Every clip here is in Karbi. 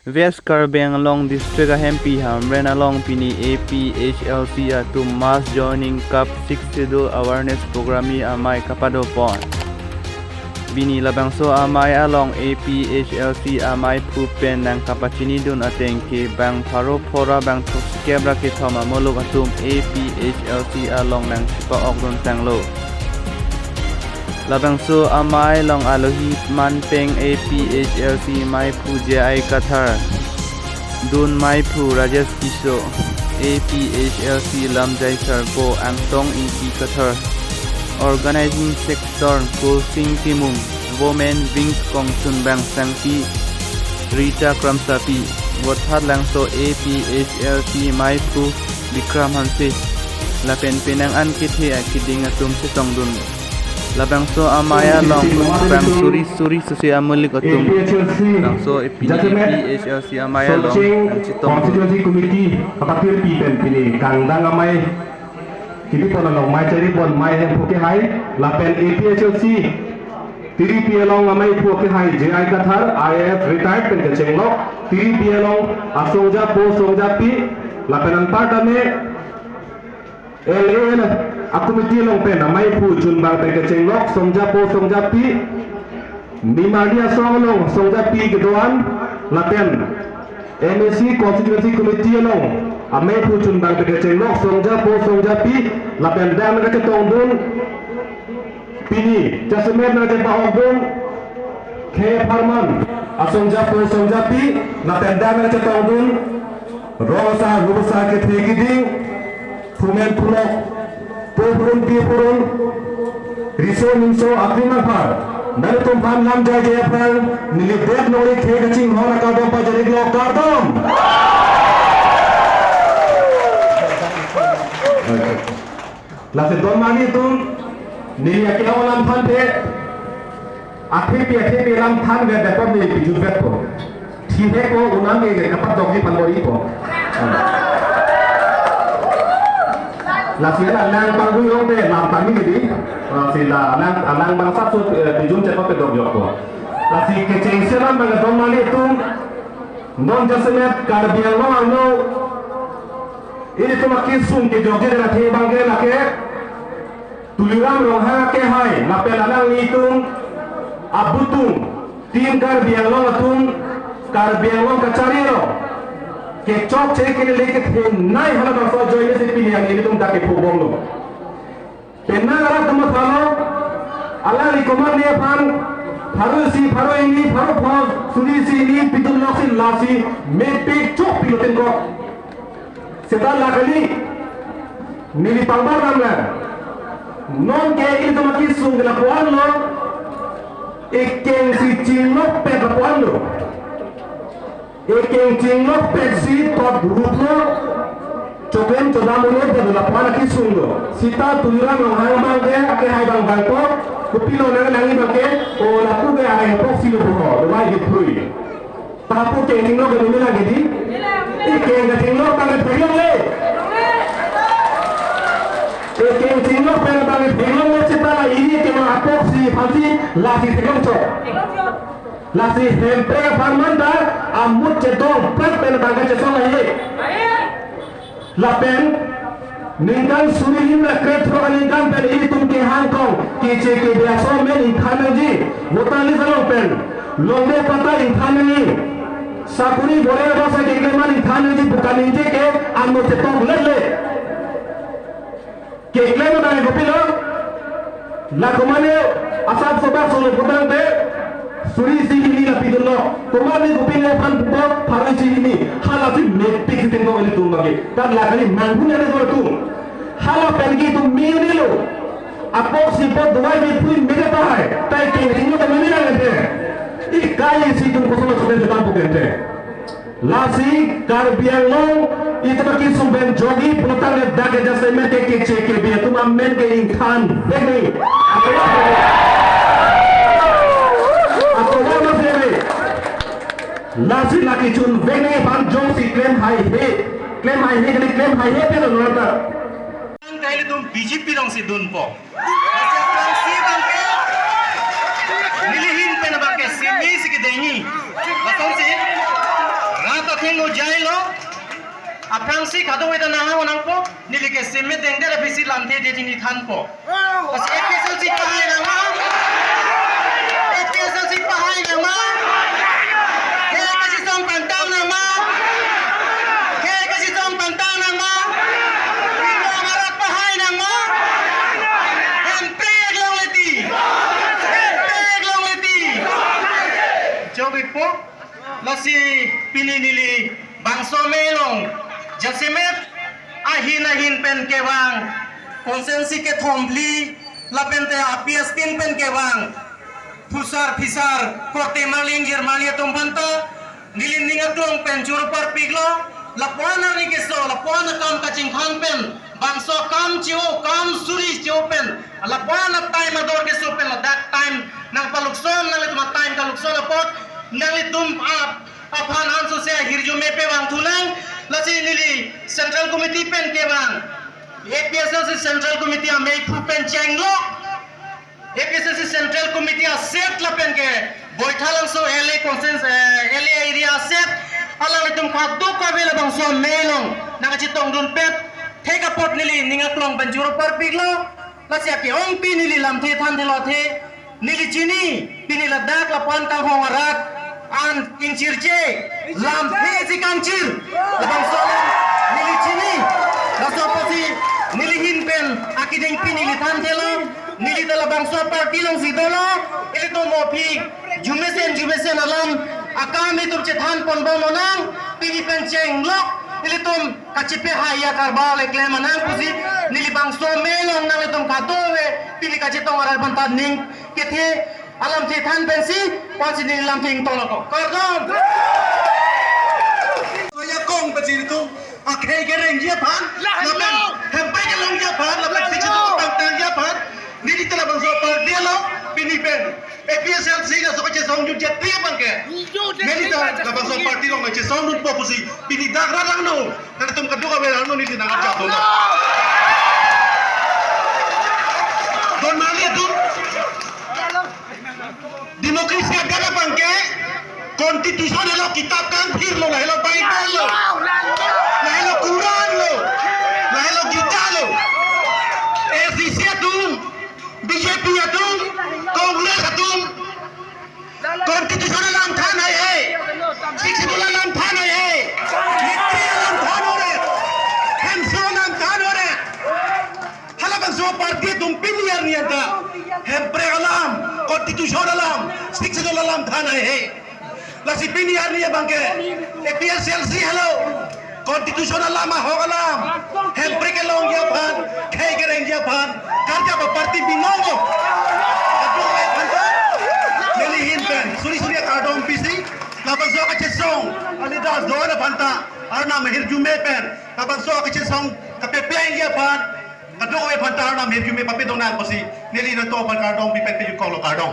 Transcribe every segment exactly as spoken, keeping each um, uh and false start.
West Karbi Anglong District ahempi Hamren along pini A P H L C atum Mass Joining Cup Sixth Schedule Awareness Program amei kapadopon. Pini labangso amei along A P H L C ameiphu pen nangkapachinidun ateng ke bang pharo phra bang throksi kep ra kethom amuluk atum A P H L C along nangchipa-okdun tanglo. Labangso amei along alohi manpeng A P H L C meiphu J I Kathar, dun meiphu Rajesh Tisso, A P H L C lamjai sarpo Angtong Ingti Kathar, Organizing Secretary Kulsing Timung, Women Wings kongchunbang sangpi Rita Kramsapi, Vothatlangso A P H L C meiphu Bikram Hanse, lapen penang an kethe akeding atum chetongdun. Labangso amei along bang suri suri suse amuluk atum. Labangso A P H L C amei along nangchetongdun. Constituency Committee kapathirpi pen pini kangdang amei kibipon along mei charipon mei hemphu kehai lapen A P H L C Tiripi along ameiphu kehai J I Kathar, I A S retired pen kechenglok, Tiripi along asongjapo songjapi, lapen anparta me L A N a-committee along pen ameiphu chunbang pen kechenglok, songjapo songjapi, Nimarli asong along songjapi kedo-an, lapen M A C Constituency Committee along ameiphu chunbang pen kechenglok, songjapo songjapi, lapen dang nangkachetongdun, pini jasemet nangchepa-okdun, khei apharman asongjapo songjapi, lapen dang nangchetongdun, rong asar rup asar kethe keding, phumen phulok, po phurun pi phurun, riso nimso akrim aphan, nelitum aphan lamjai jai aphan, neli det nongri khei kachinghon akardom pajir-iklo, kardom. Lasi don mani atum, neli ake alam than the, athepi athepi alam than ve depot neli pijut vetpo. Thihekpo, unang ke kapadokji aphan bor-ipo. Lasi la lang panggung yong te lam tangni kedi. Lasi la lang, lang bang sat sut, eh, pijun chepa pedok jokpo. Lasi kechengsi alam bang don mani atum, non jasemet Karbi Anglong arlo ilitum akesung kejokje dan athe abang ke lake Tuliram Ronghang akehai, lapen alanglitum abutung, Team Karbi Anglong atum, Karbi Anglong kachari along kechokche kelele kethenei halabangso ajoine si pini an ilitum dak kephubomlo. Penang arat atum aphan lo, alangli komatne aphan pharo isi, pharo hini, pharo phongo, suri isi hini pidunlok si lasi mepik chok pilotin kok. Seta la kali, neli pangbar damlang. Non ke ilitum akesung ke lapu-an lo, ekeng si chinglokpet lapu-an lo. Ekeng chinglokpet si tot rup lo, choklem chodam un'edetlo, lapu-an akesung lo. Seta Tuliram Ronghang abang ke, akehai abang bangkok, kopilo nang nangji abang ke, o lapu ke areng apok si lo puko, lo wai gitphrui. Tapu keng chinglok ke numi lang kedi? Ekeng kachinglok tang theklongle. Ekeng chinglok pen tang theklongle seta la ili kemang apok si aphansi lasi theklong chok. Lasi hemprek apharman ta amut chedong prak pen tang kachesong aye. Lapen ningkan suri hini ra krethrok aningkan pen ilitum kehang kong keche kebe aso amen ingthan nangji, voter list along pen longle patta ingthan nangji, sakori bore abasa keklem an ingthan nangji pu kaningje ke ano chetok letle. Keklem abang kopilo? La komane asap sobak solo putangte suri isi hini la pidunlo. Komane kopilo aphan pupo pharo isi hini. Halasi mepik si tingko ilitum abang ke. Tat la kali manghu nang solo tum. Hala pen ke itum miyuni lo. Apok si pot dua bi pui mede tahai. Tai keng tingko ta mimi nang ente. Ikai si itum kosolo sote jutam pukente. Lasi Karbi Anglong itum akesung pen jokji pulotangte dak ke jasemet ke keche kebe atum amen ke ingthan vek nangji. Ako wa ma sebe. Lasi la kechun vek nangji aphan jongsi klem haihe. Klem haihe kali klem haihe pe lo nonta. Ang kali tum B J P along si dunpo. Lasi aphrangsi abang ke neli ahin pen abang ke simi si kedengji. Lasonsi. Ngo jailo, aphrangsi kadokave ta nang-o nangpo, neli ke seme dengde ra bisi lamthe de chini thanpo. Pas A P H L C pahai nangma, A P H L C pahai nangma, khei kachesong pangtang nangma, khei kachesong pangtang nangma, Inglong arat pahai nangma, Hemprek longle ti, Hemprek longle ti. Chobikpo, lasi pini neli bangso amei along jasemet ahin ahin pen kevang, constituency kethom phli lapente api astin pen kevang, phusar phisar korte marling jir marli atum aphanta neli ning aklong pen choro parpiklo, lapu-an arni keso, lapu-an akam kachingthang pen bangso akam chi-o, akam suri chi-o pen, lapu-an a-time ador keso pen, ladak time nangpalukson, nanglitum a-time kalukson apot nanglitum ap aphan ansose ahirjume pevang thunang. Lasi neli Central Committee pen kevang, A P H L C Central Committee ameiphu pen chenglok, A P H L C Central Committee aset lapen ke Baithalangso L A constituency, eh, L A area aset, alanglitum kadokave labangso amei along nangkachetongdunpet thek apot neli ning aklong pen choro parpiklo. Lasi ake-ongpi neli lamthe thanthelo athe, neli chini, pini ladak lapu-an kanghong arat an ingchirche lamthe si kangchir, labangso alam neli chini. Laso apotsi neli ahin pen akedengpi neli thanthelo, neli ta labangso party alongsi dolo, ilitum aphi jumesen jumesen alam akam itum chethan ponbom lonang, pini pen chenglok ilitum kachepehai akarbal le klem nang pusi neli bangso amei along nanglitum kadokave pini kachetong arat aphanta ning kethe alamthe than pensi, pensi neli lamthe ingtonglo ko. Kardom. Soya kong pensi itum akhei kerengji aphan, lapen Hemprek kelongji aphan, lapen sik sitol pangtangji aphan, neli ta labangso party along pini pen A P H L C laso kachesong jutje tri abang ke, neli ta labangso party along kachesongdunpo pusi pini dak rat angno, nangtum kadokave angno neli nang-arjap dolo. Don mali atum, democracy adet abang ke constitution helo, kitap kangthirlo, lahelo Bible lo, lahelo Quran lo, lahelo Gita lo. A C C atum, B J P atum, Congress atum, constitution alam than haihe, sixth schedule alam than haihe, history alam than ore, hemso alam than ore. Halabangso party atum pini arni anta Hemprek alam, constitution alam, sixth schedule alam than haihe. Lasi pini arni abang ke A P H L C helo, constitution alam, ahok alam, Hemprek kelongji aphan, khei kerengji aphan karjap aparty binong lo. Kadokave aphanta neli ahin pen suri suri akardom pisi, labangso kachesong a-leaders do-an aphanta Arnam ahirjume pen labangso kachesong kapeplengji aphan, kadokave aphanta Arnam ahirjume papedonang pusi neli nangtum aphan kardom pi pen pejut koklo, kardom.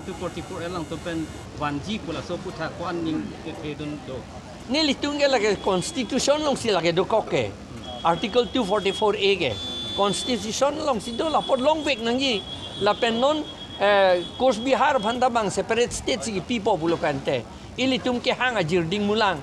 Two forty-four alangtum pen vanji pu laso aputhak ko-an ning kethedun do? Nelitum ke lake constitution alongsi lake dokok ke. Article two forty-four A ke constitution alongsi do, lapot longvek nangji. Lapen non, eh, Coach Bihar aphanta bang separate state si kipipo pulo kante, ilitum kehang ajir ding mulang.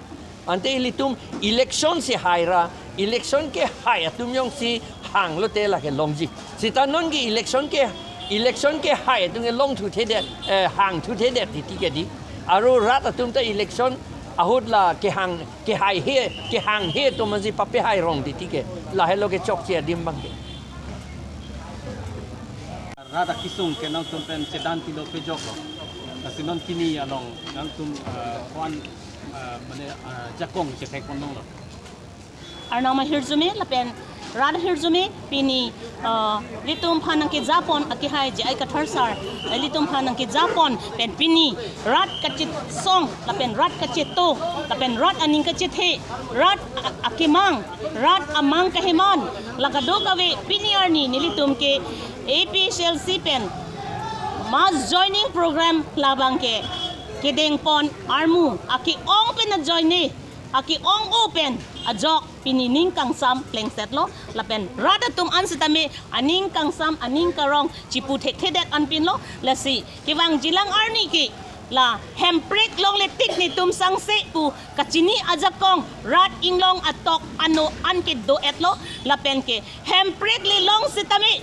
Ante ilitum election si haira, election kehai atum jongsi hanglote lake longji. Seta non ke election ke, election kehai atum ke longthuthedet, eh, hangthuthedet titi ke di. Aru rat atum ta election ahut la kehang, kehaihe, kehanghe atum amatsi papehai rong titi ke. Lahelo ke chokche adim abang ke. Rat akesung ke nangtum pen chedan tilo pejoklo. Lasi non pini along nangtum, eh, ko-an, eh, mane, eh, jakong chethek pon longlo? Arnam ahirjume lapen rat ahirjume pini, eh, ilitum aphan nangkejapon akehai J I Kathar sir, eh, ilitum aphan nangkejapon pen pini rat kachesong lapen rat kacheto lapen rat aning kachethe, rat a-, akemang, rat amang kaheman, la kadokave pini arni nelitum ke A P H L C pen mass joining program labang ke kedengpon armu ake-ong pen ajoine, ake-ong-o pen ajok pini ning kangsam plengsetlo, lapen rat atum an setame aning kangsam aning karong chipu thekthedet anpinlo. Lasi kevangjilang arni ke La hemprek longle tik netum sangse pu kachini ajakong rat inglong atok ano anke do-etlo, lapen ke hemprek le long sitame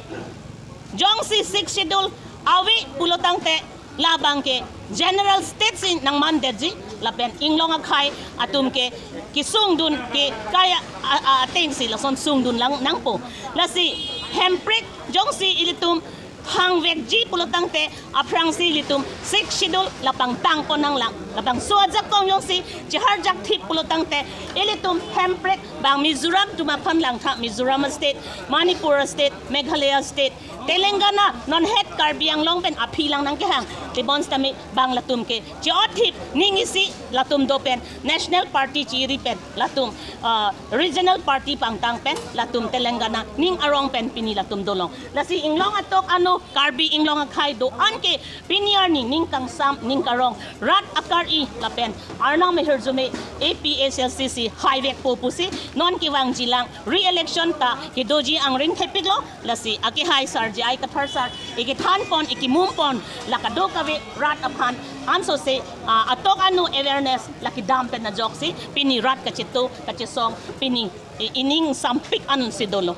jongsi Sixth Schedule ave pulo tangte labang ke general state si nangmandetji, lapen inglong akhei atum ke kesungdun ke kaya a- a- atengsi lason sungdun lang nangpo. Lasi hemprek jongsi ilitum hangvekji pulo tangte aphrangsi ilitum Sixth Schedule lapang tangpon nanglang. Labangso ajakong jongsi chehar jakthip pulo tangte ilitum hemprek bang Mizoram atum aphan langtha, Mizoram state, Manipur state, Meghalaya state, Telangana, non het Karbi Anglong pen aphi lang nangkehang. Tebon sitame bang latum ke che-othip ning isi latum do pen National Party chiri pen latum ah, regional party pangtang pen latum Telangana ning arong pen pini latum dolong. Lasi inglong atok ano Karbi inglong akhei do-an ke pini arni ning kangsam ning karong rat akari lapen Arnam ahirjume A P H L C si haivekpo pusi non kevangji lang, re-election ta kedoji angring thepiklo. Lasi akehai sar J I Kathar sar ikethanpon, ikemumpon, la kadokave rat aphan ansose ah, atok ano awareness la kedam pen ajoksi pini rat kacheto kachesong pini i- ining sampik ansi dolo.